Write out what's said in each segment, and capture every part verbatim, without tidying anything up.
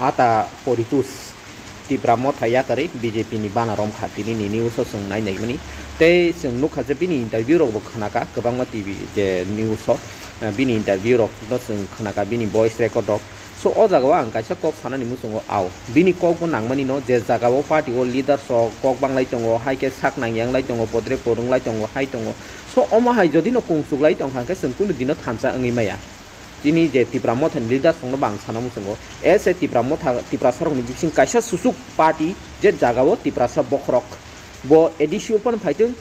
Ata Poritus Tipra Motha yakarwi B J P ni bana romkha tini ni news o chwng nai naimani. Tei chwng nukha je bini interview rok bo khwnakha kwbangma T V je news o, eh, bini interview rok no chwng khwnakha bini voice record rok. So o jaga o ang kaisa kok sanani muchungo ao. Bini kok bo nangmani no je jaga o party o leaders rok kok banglai tongo, hai khe sak nang yang lai tongo, podre porung lai tongo, hai tongo. So omo hai jodi no kung chuk lai tong kha khe chwng kunu dino thansa wngwi maya. Chini je Tipra Motha ni leaders rok no bo ang sana muchungo. As a Tipra Motha, Tiprasa rok ni bising kaisa susuk party je jaga o Tiprasa bokhorok bo A D C o phano phaitwng,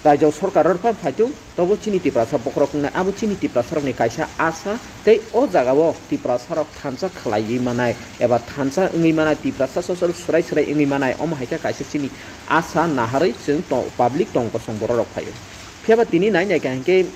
Raijak sorkar aro phano phaitwng, tobo chini Tiprasa bokhorok wngnai, abo chini Tiprasa rokni kaisa asa, tei o jaga o Tiprasa rok thansa khlaiwi manai, eba thansa wngwi manai, Tiprasa sosol swrai swrai wngwi manai, omo hai khe kaisa chini asa naharwi chwng to-, public tong kosong borok rok phaio. Phiya ba tini nai nai kha hinkhe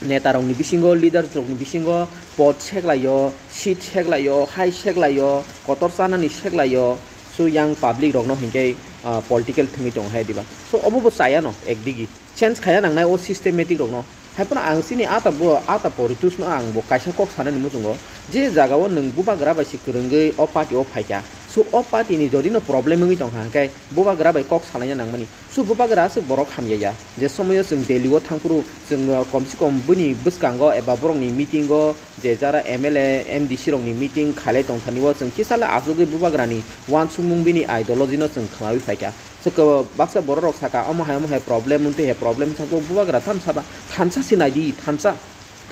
neta rokni bisingo, leaders rokni bisingo pod seklaio, seat seklaio, hai seklaio, kotor chanani seklaio, so yang public rokno hinkhe, ah, political thwngwi tongo hai diba. So obo bo chayano ekdigi. Change khaya nangnai o systematic rokno. Haiphano ang chini ata bo, ata Poritus no ang bo kaisa kok sanani muchungo, je jaga o nwng bubagra bai se kwrwngwi o party o phaikha. So o party ni jodi no problem wngwi tongkha hwnkhe bubagra bai kok salaina nangmani. So bubagra aswk borok hamya ya. Je somoyo chwng Delhi o thangphuru chwng, uh, komse kom bini bwskango eba borokni meeting o je jara M L A, M D C rokni meeting khailai tongthani o chwng kisale achugwi bubagrani uansukmung bini ideology no chwng khwnawi phaikha. Chwkhe baksa borok rok saka, omo hai omo hai problem, wngtwi hai problem, sabo bubagra tamo saba, thansa se naidi, thansa,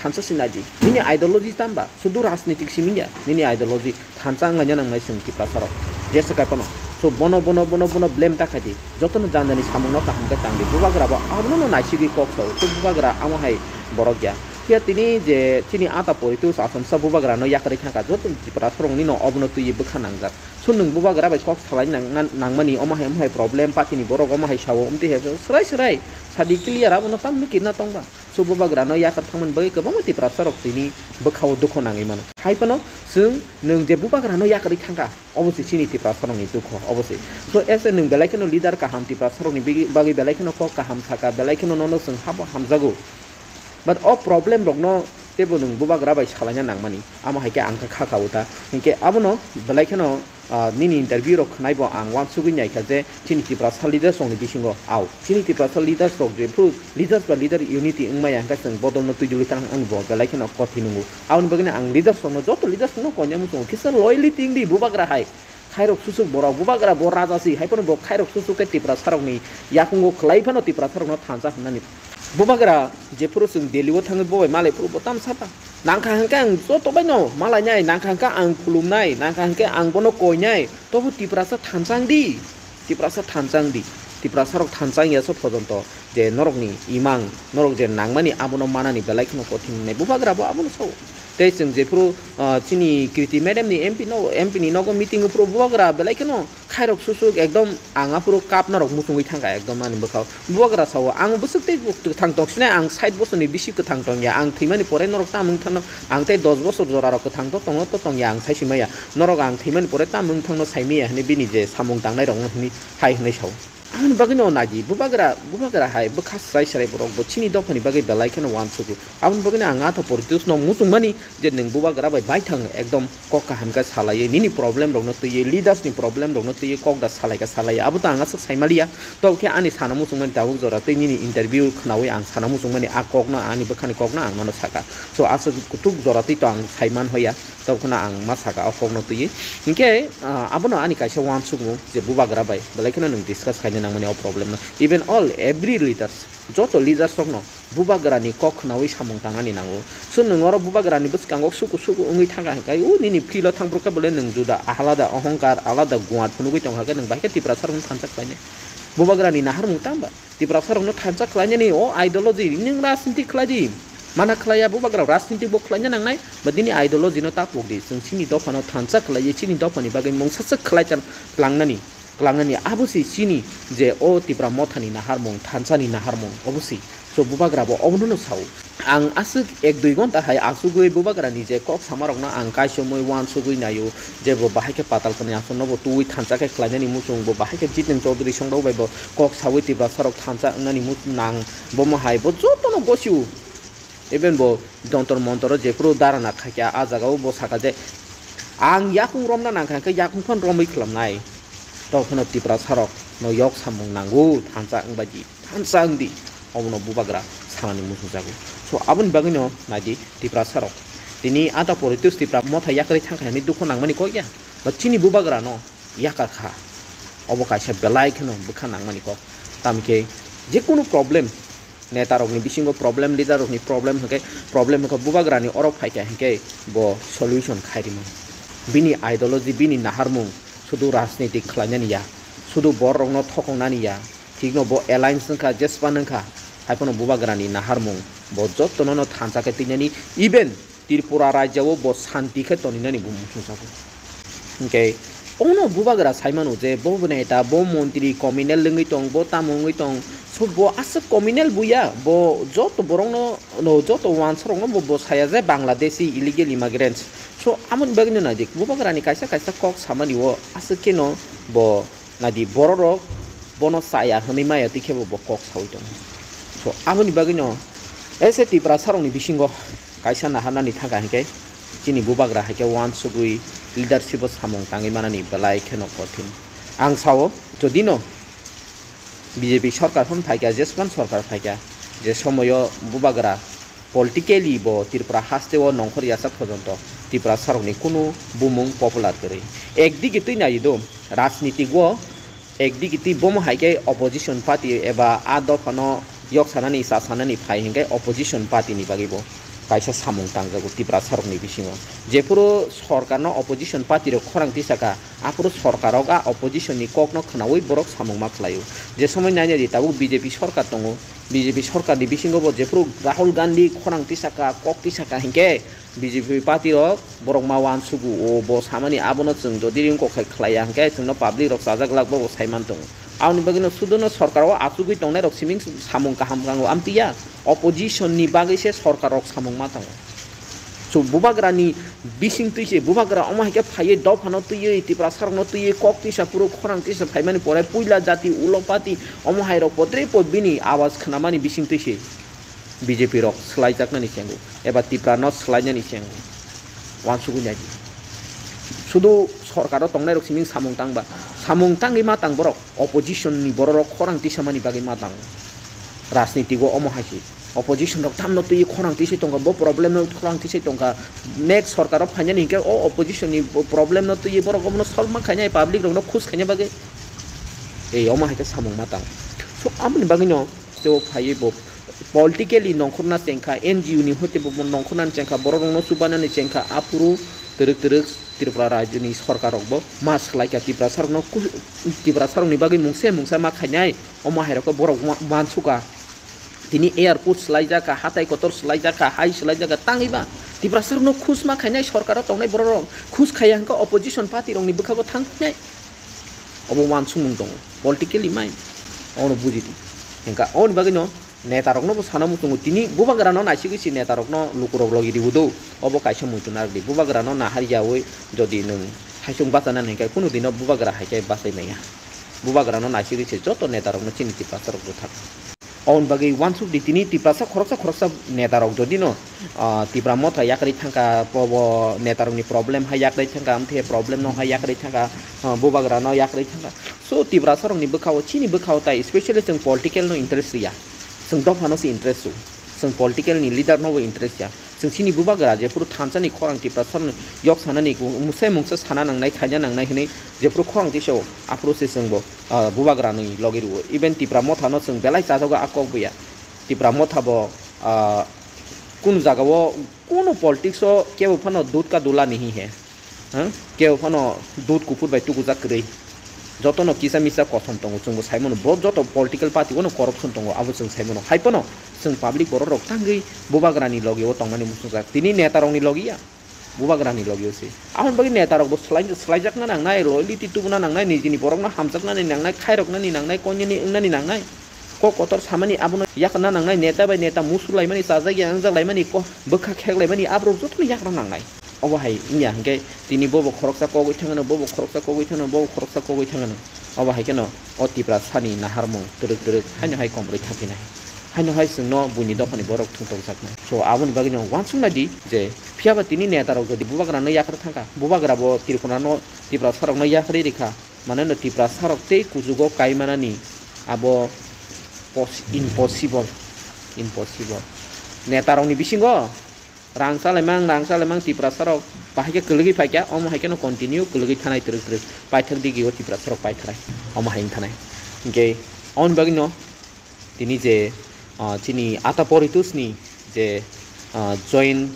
thansa se naidi. Nini ideology tamba, sudu rajnitik simi ya, nini ideology thansa wnglaina nangnai chwng Tiprasa rok. Jesa kai phano. So bono, bono, bono, bono blame ta khaidi. Jotono jandani samungno kaham khe tangdi. Bubagra bo abono no naisigwi kok sao. So bubagra amo hai borok ya. Phiya tini je chini ata Poritus Achomsa bubagra no yakarwi thangkha, joto Tiprasa rokni no obono twiwi bwkha nangjak. So nwng bubagra bai kok salai nang-, nang-, nangmani omo hai, omo hai problem, party ni borok omo hai sao, omtwi hai sao, swrai swrai sadi clear, abono tamni kirna tongba. So bubagra no yakar thangmani bagwi kwbangma Tiprasa rok tini bwkhao dukho nangwi mano. Hai phano chwng nwng je bubagra no yakarwi thangkha, obo se chini Tiprasa rokni dukho, obo se. So as a nwng belai kheno leader kaham Tiprasa rokni bigi-, bagwi belai kheno kok kaham saka, belai kheno nono chwng habo hamjago. But o problem rokno teibo nwng bubagra bai salaina nangmani, amo hai khe ang kha kha ka uta. Hinkhe abono belai kheno, ah, nini interview rok khwnai bo ang uansugwi nai kha je chini Tiprasa leaders rokni bisingo ao. Chini Tiprasa leaders rok jephru leaders ba leader unity wngmaya hwnkhe chwng bodolno twijlwi thang ani bo belai kheno kothin wngo. Aboni bagwino ang leaders rokno, joto leaders rokno koinai muchungo kisa loyalty wngdi bubagra hai. Khairok susuk borok, bubagra bo raja si, hai phano bo khairok susuk khe Tiprasa rokni yakungo khwlai phano Tiprasa rokno thansa hwnmani. Bubagra jephuru chwng Delhi o thangwi bo bai malai phuru bo tamo sapa. Nangkha hwnkhe ang joto bai no malai nai, nangkha hwnkhe ang khulum nai, nangkha hwnkhe ang bono koi nai, tobo Tiprasa thansa wng di, Tiprasa thansa wng di, Tiprasa rok thansa wng ya so phojonto. Je norokni imang, norok je nangmani abono manani belai kheno kothin wngnai. Bubagra bo abono sao. Tei chwng jephuru, ah, chini Kriti madam ni M P no, M P ni nogo meeting o phuru bubagra belai kheno khairok susuk ekdom ang aphuru kap norok muchungwi thangkha ekdom ani bwkhao. Bubagra sao, "Ang bwswk tei kwthang tong sinai, ang sait bosorni bisi kwthang tong ya. Ang thwimani pore norok tamo wng thangno, ang tei dos bosor jora rok kwthang to tongno to tong ya, ang sai si maya. Norok ang thwimani pore tamo wng thangno sai maya," hwnwi bini je samung tangnai rokno hwnwi hai hwnwi sao. Aboni bagwino nai di, bubagra, bubagra hai bwkha swrai swrai borok bo chini dophani bagwi belai kheno uansugo. Aboni bagwino ang atha Poritus no muchungmani je nwng bubagra bai baithang ekdom kok kaham khe salaiwi nini problem rokno twiwi, leaders ni problem rokno twiwi kok da salai kha salaiwi. Abo to ang aswk sai maliya. Tobokhe ani sana muchungmani tabuk jora tei nini interview khwnawi ang sana muchungmani a kokno, ani bwkhani kokno ang nono saka. So aswk kutuk jora twi to ang sai man hoya. Tobokhe no ang ma saka o kokno twiwi. Hinkhe, ah, abono ani kaisa uansukmung je bubagra bai belai kheno nwng discuss khaina nangmani o problem no. Even all, every leaders, joto leaders rokno bubagra ni kok khwnawi samung tangnani nango. So nwng oro bubagra ni bwskango suku suku wngwi thangkha hwnkhe, o nini field o thangphuru khe bole nwng juda, alada ohongkar, alada guat phunugwi tongkha khe nwng bahai khe Tiprasa rokno thansa khlainai. Bubagra ni naharmung tangba. Tiprasa rokno thansa khlainani o ideology nwng rajniti khlai di. Mana khlaiya bubagra rajniti bo khlaina nangnai, ba nini ideology no ta pok di. Chwng chini dopha no thansa khlaiwi chini dopha ni bagwi mungsa swk khlai chan tlangnani, tlangnani abo se chini je o Tipra Motha ni naharmung, thansa ni naharmung obo se. So bubagra bo obono no sao. Ang aswk ek dui ghonta hai achugwi bubagra ni je kok sama rokno ang kaisomwi uansugwi naio, je bo bahai khe patal kani aswk no bo twiwi thansa khe khlainani muchung, bo bahai khe Jiten Chaudhary songdao bai bo kok sawi Tiprasa rok thansa wngnani muchung nang, bomo hai bo jotono gosio. Even bo Jontor Montor o jephuru dharana khaikha, a jaga o bo sakha je Ang yakung romna nangkha hwnkhe yakung phano romwi khwlamnai. Tei phano Tiprasa rok no yok samung nango, thansa wngbai di, thansa wng di. Obono bubagra sanani muchungjago. So, aboni bagwino naidi Tiprasa rok. Tini ata Poritos Tipra motha yakarwi thangkha hwnwi dukhu nangmani kok ya. Ba chini bubagra no yakar kha. Obo kaisa belai kheno bwkha nangmani kok. Tamkhe jekunu problem, neta rokni bisingo problem, leader rokni problem hwnkhe, problem hwnkhe bubagrani oro phaikha hwnkhe bo solution khairima. Bini ideology, bini naharmung sudu rajnitik khlainani ya, sudu bororokno thokongnani ya, thikno bo alliance wngkha, jespan wngkha, haiphano bubagrani naharmung bo jottono no thansa khe twinani, even Tripura rajya o bo santi khe toninani bo muchungjago. Hwnkhe ono bubagra saimano je bo neta, bo montri communal wngwi tong, bo tamo wngwi tong, so bo aswk communal buya, bo joto borokno, no, joto wansarokno bo, bo saya je Bangladeshi illegal immigrants. So, amoni bagwino naidi, bubagrani kaisa kaisa kok samani o aswk kheno bo naidi, bororok bono chaya hwnwi maya twi khe bo, bo kok saui tongo. So, amoni bagwino ese Tiprasa rokni bisingo kaisa naharnani thangkha hwnkhe chini bubagra hai khe wansugwi leadership o samung tangwi manani belai kheno kothin. Ang sao, jodi no B J P sorkar phano phaikha, jespan sorkar phaikha, je somoyo bubagra politically bo Tripura haste o nongkhor yasa phojonto Tiprasa rokni kunu bumung popular kwrwi. Ekdigi twi nai do, rajnitik o ekdigi twi bomo hai khe opposition party eba a dophano yok sanani, cha sanani phai hwnkhe opposition party ni bagwi bo kaisa samung tangjago Tiprasa rokni bisingo. Jephuru sorkarno opposition party rok khorang tisaka, aphuru sorkar rok a opposition ni kokno khwnaui borok samung ma khlaio. Je somoi nai nai di, tabuk B J P sorkar tongo, B J P sorkar ni bisingo bo jephuru Rahul Gandhi khorang tisaka, kok tisaka hwnkhe B J P party rok borok ma wansugo, o bo samani abono chwng jodi ring kok khai khlaiya hwnkhe chwngno public rok chajak glak bo, bo saiman tongo. Aboni bagwino sudono sorkar o achugwi tongnai rok siming samung kaham kango amtwi ya. Opposition ni bagwi se sorkar rok samung ma tango. So, bubagrani bising twi se, bubagra omo hai khe phaiwi dophano twiwi, Tiprasa rokno twiwi, kok tisa phuru khorang tisa phaimani pore puila jati ulo party omo hai rok podre pod bini awas khnamani bising twi se B J P rok swlaijaknani chengo eba Tipra no swlainani chengo. Wansugwi nai di. Sudu sorkar o tongnai rok siming samung tang ba, samung tangwi ma tang borok. Opposition ni borok rok khorang tisamani bagwi ma tang. Rajniti o omo hai se. Opposition rok tamno twi khorang tisai tongkha, bo problem no khorang tisai tongkha. Next sorkar o phainani hinkhe o opposition ni bo problem no twi borok omono solve ma khainai, public rok no khus khaina bagwi. Ei omo hai khe samung ma tang. So, aboni bagwi no tei o phaiwi bo politically nongkhorna chengkha, N G O ni hoite bo nongkhorna chengkha, borok rokno chubanani chengkha, aphuru twrwk twrwk Tripura rajyoni sorkar rok bo ma swlaikha, Tiprasa rokno ku-, Tiprasa rokni bagwi mungsa mungsa ma khainai, omo hai rok borok ma-, mansukha. Tini airport swlaijak kha, hatai kotor swlaijak kha, hai swlaijak kha, tangwi ba Tiprasa rokno khus ma khainai, sorkar o tongnai borok rok khus khaiya hwnkhe opposition party rokni bwkhago thang khainai. Obo wansukmung tongo, politically mind. Obono buji di. Hingka, oboni bagwino netarokno bo sana muchungo. Tini bubagrano naisigwi si netarokno lukurok logi ribo do. Obo kaisa muitu narwk di. Bubagrano nahar yaui jodi nwng haisung bachana nangkhe kunu dino bubagra hai khe bachai maya. Bubagrano naisigwi si joto netarokno chini Tiprasarok bwthak. Oboni bagwi wansuk di tini Tiprasa khoroksa khoroksa netarok jodi no, ah, Tipra motha yakarwi thangkha, bo, bo netarokni problem hai yakarwi thangkha, amthe problem no hai yakarwi thangkha, ah, bubagra no yakarwi thangkha. So Tiprasa rokni bwkhao, chini bwkhao tai specially chwng political no interest riya. Chwng dopha no se interest o. Chwng political ni leader no bo interest ya. Chwng chini bubagra jephuru thansa ni khorang Tiprasa rokni yok sanani, mungsa mungsa sana nangnai, khaina nangnai hinwi jephuru khorang tisao, aphuru se chwng bo, ah, bubagra ni logi rwo. Even Tipra motha no chwng belai chajago a kok buya. Tipra motha bo, ah, kunu jaga o, kunu politics o kebo phano dud ka dula nahi hai. Ha? Kebo phano dud kuphur bai tugujak kwrwi. Jotono kisa misa kosom tongo, chwngbo saimano, bo joto political party o no corruption tongo, abo chwng saimano. Hai phano chwng public borok rok tangwi bubagra ni logi o tongmani muchungjak. Tini neta rok ni logi ya. Bubagra ni logi o se. Aboni bagwi neta rok bo swlai-, swlaijakna nangnai, loyalty tubuna nangnai, nijini borok no hamjaknani nangnai, khairoknani nangnai, konyani wngnani nangnai. Kok kotor samani abono yakarna nangnai, neta bai neta musu laimani, chajak ya wngjak laimani, ko-, bwkha khek laimani, aborok jotono yakarna nangnai. Obo hai wngya hwnkhe tini bobo khoroksa kogwi thangano, bobo khoroksa kogwi thangano, bobo khoroksa kogwi thangano. Obo hai kheno o Tiprasani naharmung twrwk twrwk haino hai komrwi thapinai. Haino hai chwngno buini dophani borok thwngtokjaknai. So, aboni bagwino uansuknai di je, phiyaba tini netarok jodi bubagrano yakarwi thangkha, bubagrabo Tripurano, Tiprasarokno yakarwi rikha, mane no Tiprasarok tei kuchugo kaimanani abo pos-, impossible, impossible. Netarokni bisingo rang chalaimang, rang chalaimang Tiprasarok bahai khe kwlwgwi phaikha, omo hai kheno continue kwlwgwi thanai twrwk twrwk paithak digi o Tiprasarok paithanai, omo hai wng thanai. Hinkhe aboni bagwino tini je, ah, chini Ata Poritusni je, ah, join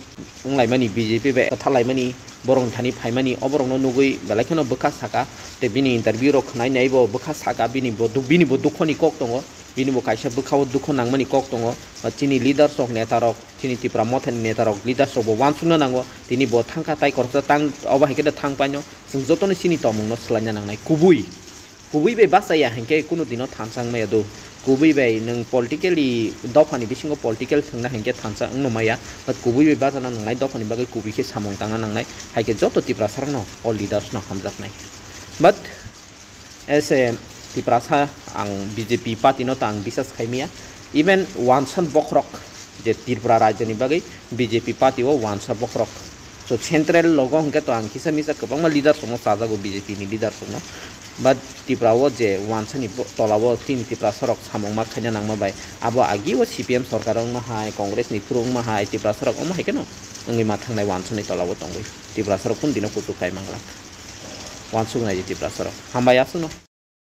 wnglaimani B J P bai kwthalaimani borokni thani phaimani o borokno nugwi belai kheno bwkha saka tei bini interview rok khwnai nai bo bwkha saka bini bo du-, bini bo dukhoni kok tongo, bini bo kaisa bwkhao dukho nangmani kok tongo. Ah, chini leaders rok, netarok, chini Tipra Mothani netarok, leaders rok bo uansukna nango, tini bo thangkha tai koroksa tang obo hai khe thang paino chwng jotono chini tongmungno swlaina nangnai kubui. Kubui bai bachaya hinkhe kunu dino thansa wngmaya do. Kubui bai nwng politically dophani bisingo political thwngna hinkhe thansa wngno maya. But kubui bai bachana nangnai dophani bagwi kubui khe samung tangna nangnai. Hai khe joto Tiprasarokno o leaders no hamjaknai. But as a Tiprasa ang B J P party no ta ang bisas khaimaya. Even uansuk bokhorok je Tripura rajyoni bagwi B J P party o uansuk bokhorok. So central logo hwnkhe to ang kisa misa kwbangma leaders rokno chajago B J P ni leaders rokno. But Tripura o je uansani bo-, tola o chini Tiprasarok samung ma khaina nangma bai abo agi o C P M sorkar wngma hai, Congress ni phuru wngma hai, Tiprasarok omo hai kheno wngwi ma thangnai uansani tola o tongwi. Tiprasarok kunu dino kuchuk kai manglak. Uansuk nai di Tiprasarok. Hambai aswkno.